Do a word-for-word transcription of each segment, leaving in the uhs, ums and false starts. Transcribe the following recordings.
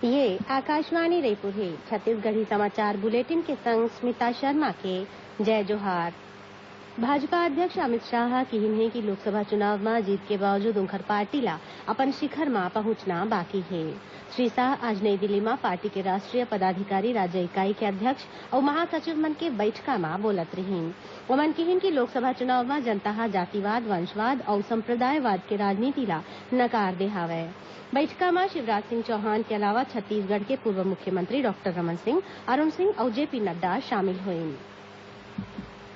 ये आकाशवाणी रईपुर हे। छत्तीसगढ़ी समाचार बुलेटिन के संग स्मिता शर्मा के जय जोहार। भाजपा अध्यक्ष अमित शाह ह किहिन हे कि लोकसभा चुनाव म जीत के बावजूद उंखर पार्टी ला अपन शिखर म पहुंचना बाकी हे। श्री शाह आज नई दिल्ली म पार्टी के राष्ट्रीय पदाधिकारी राज्य इकाई के अध्यक्ष अउ महासचिव मन के बइठका म बोलत रिहिन। ओमन किहिन कि लोकसभा चुनाव म जनता ह जातिवाद, वंशवाद अउ संप्रदायवाद के राजनीति ला नकार दे हावय। बइठका म शिवराज सिंह चौहान के अलावा छत्तीसगढ़ के पूर्व मुख्यमंत्री डॉक्टर रमन सिंह, अरुण सिंह अउ जेपी नड्डा शामिल होइन।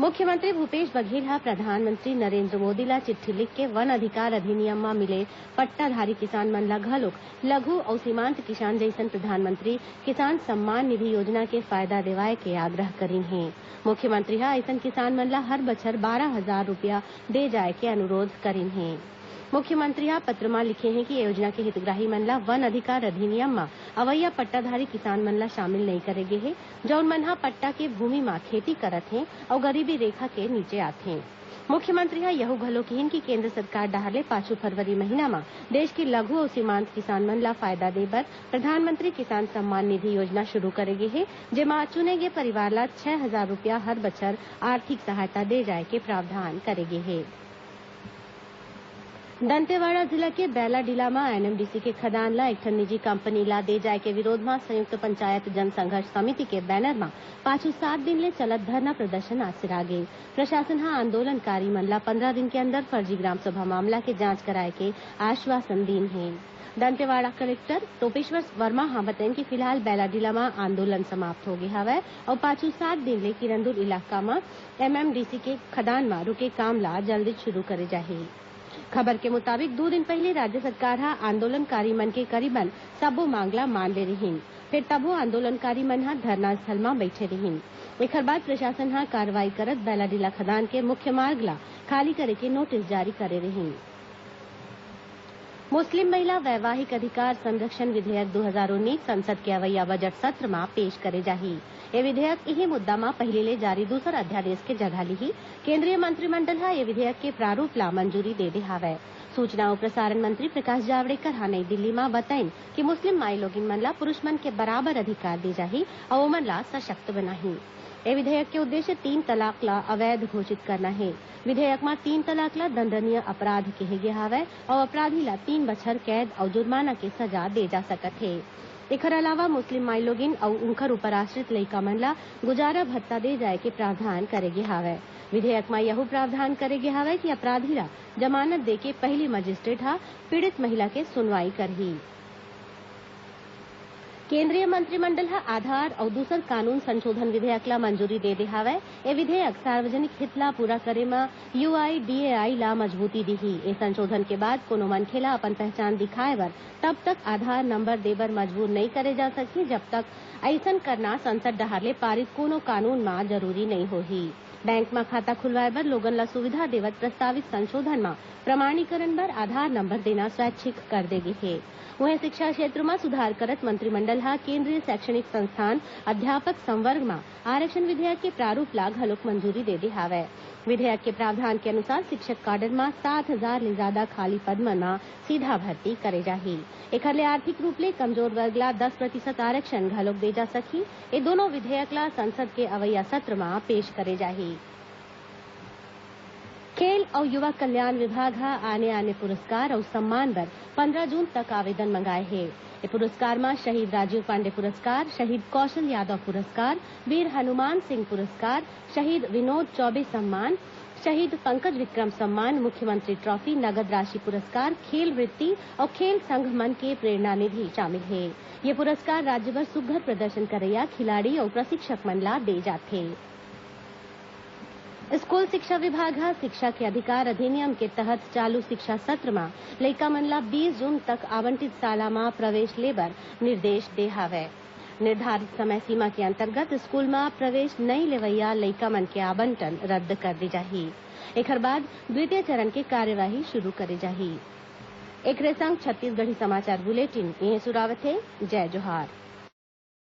मुख्यमंत्री भूपेश बघेल ह प्रधानमंत्री नरेंद्र मोदी ला चिट्ठी लिख के वन अधिकार अधिनियम म मिले पट्टाधारी किसान मन ला घलोक लघु अउ सीमांत किसान जइसन प्रधानमंत्री किसान सम्मान निधि योजना के फायदा देवाय के आग्रह करिन हे। मुख्यमंत्री ह अइसन किसान मन ला हर बछर बारह हजार रुपया दे जाय के अनुरोध करिन हे। मुख्यमंत्री ह पत्र म लिखे हे कि ए योजना के हितग्राही मन ला वन अधिकार अधिनियम म अवइया पट्टाधारी किसान मन ला शामिल नइ करे गे हे, जउन मन ह पट्टा के भूमि म खेती करत हें अउ गरीबी रेखा के नीचे आथें। मुख्यमंत्री ह यहू घलो किहिन कि केंद्र सरकार डहार ले पाछू फरवरी महीना म देश के लघु अउ सीमांत किसान मन ला फायदा दे बर प्रधानमंत्री किसान सम्मान निधि योजना शुरू करे गे हे, जेमा चुने गे परिवार ला छह हजार रुपया हर बछर आर्थिक सहायता दे जाय के प्रावधान करे गे हे। दंतेवाड़ा जिला के बैलाडीला म एनएमडीसी के खदान ला एक ठन निजी कंपनी ला दे जाय के विरोध म संयुक्त पंचायत जनसंघर्ष समिति के बैनर म पाछू सात दिन ले चलत धरना प्रदर्शन आज सिरा गे। प्रशासन ह आंदोलनकारी मन ला पंद्रह दिन के अंदर फर्जी ग्राम सभा मामला के जांच कराय के आश्वासन दीन हे। दंतेवाड़ा कलेक्टर टोपेश्वर वर्मा ह बतइन कि फिलहाल बैलाडीला म आंदोलन समाप्त हो गे हवय अउ पाछू सात दिन ले किरंदुल इलाका म एमएमडीसी के खदान म रुके काम ला जल्दी शुरू करे जाही। खबर के मुताबिक, दू दिन पहिली राज्य सरकार ह आंदोलनकारी मन के करीबन सब्बो मांग ला मान ले रिहिन, फेर तभो आंदोलनकारी मन ह धरना स्थल म बइठे रिहिन। एखर बाद प्रशासन ह कार्रवाई करत बैलाडीला खदान के मुख्य मार्ग ला खाली करे के नोटिस जारी करे रिहिन। मुस्लिम महिला वैवाहिक अधिकार संरक्षण विधेयक दू हजार उन्नीस संसद के अवइया बजट सत्र म पेश करे जाही। ए विधेयक इही मुद्दा म पहिली ले जारी दूसर अध्यादेश के जगह लिही। केंद्रीय मंत्रिमंडल ह ए विधेयक के प्रारूप ला मंजूरी दे दे हावय। सूचना अउ प्रसारण मंत्री प्रकाश जावड़ेकर ह नई दिल्ली म बतइन कि मुस्लिम माईलोगिन मन ला पुरुष मन के बराबर अधिकार दे जाही अउ ओमन ला सशक्त बनाही। ए विधेयक के उद्देश्य तीन तलाक ला अवैध घोषित करना हे। विधेयक म तीन तलाक ला दंडनीय अपराध केहे गे हावय अउ अपराधी ला तीन बछर कैद अउ जुर्माना के सजा दे जा सकत हे। एखर अलावा मुस्लिम माईलोगिन अउ उंखर उपर आश्रित लइका मन ला गुजारा भत्ता दे जाय के प्रावधान करे गे हावय। विधेयक म यहू प्रावधान करे गे हावय कि अपराधी ला जमानत देके पहिली मजिस्ट्रेट ह पीड़ित महिला के सुनवाई करही। केंद्रीय मंत्रिमंडल ह आधार अउ दूसर कानून संशोधन विधेयक ला मंजूरी दे दे हावय। ए विधेयक सार्वजनिक हित ला पूरा करे म यूआईडीएआई ला मजबूती दीही। ए संशोधन के बाद कोनो मनखे ला अपन पहचान दिखाए बर तब तक आधार नंबर दे बर मजबूर नइ करे जा सकही, जब तक अइसन करना संसद डहार ले पारित कोनो कानून म जरूरी नइ होही। बैंक म खाता खुलवाए बर लोगन ला सुविधा देवत प्रस्तावित संशोधन म प्रमाणीकरण बर आधार नंबर देना स्वैच्छिक कर दे गे हे। उहें, शिक्षा क्षेत्र म सुधार करत मंत्रिमंडल ह केंद्रीय शैक्षणिक संस्थान अध्यापक संवर्ग म आरक्षण विधेयक के प्रारूप ला घलोक मंजूरी दे दे हावय। विधेयक के प्रावधान के अनुसार शिक्षक काडर म सात हजार ले जादा खाली पद मन म सीधा भर्ती करे जाही। एखर ले आर्थिक रूप ले कमजोर वर्ग ला दस प्रतिशत आरक्षण घलोक दे जा सकही। ए दोनों विधेयक ला संसद के अवइया सत्र म पेश करे जाही। खेल अउ युवा कल्याण विभाग ह आने-आने पुरस्कार अउ सम्मान बर पंद्रह जून तक आवेदन मंगाए हे। ए पुरस्कार म शहीद राजीव पांडे पुरस्कार, शहीद कौशल यादव पुरस्कार, वीर हनुमान सिंह पुरस्कार, शहीद विनोद चौबे सम्मान, शहीद पंकज विक्रम सम्मान, मुख्यमंत्री ट्रॉफी, नगद राशि पुरस्कार, खेल वृत्ति अउ खेल संघ मन के प्रेरणा निधि शामिल हे। ये पुरस्कार राज्य भर सुघ्घर प्रदर्शन करइया खिलाड़ी अउ प्रशिक्षक मन ला दे जाथे। स्कूल शिक्षा विभाग ह शिक्षा के अधिकार अधिनियम के तहत चालू शिक्षा सत्र म लइका मन ला बीस जून तक आवंटित शाला म प्रवेश ले बर निर्देश दे हावय। निर्धारित समय सीमा के अंतर्गत स्कूल म प्रवेश नइ लेवइया लइका मन के आवंटन रद्द कर दे जाही। एखर बाद द्वितीय चरण के कार्यवाही शुरू करे जाही। एकरे संग छत्तीसगढ़ी समाचार बुलेटिन इहें सुरावत हे। जय जोहार।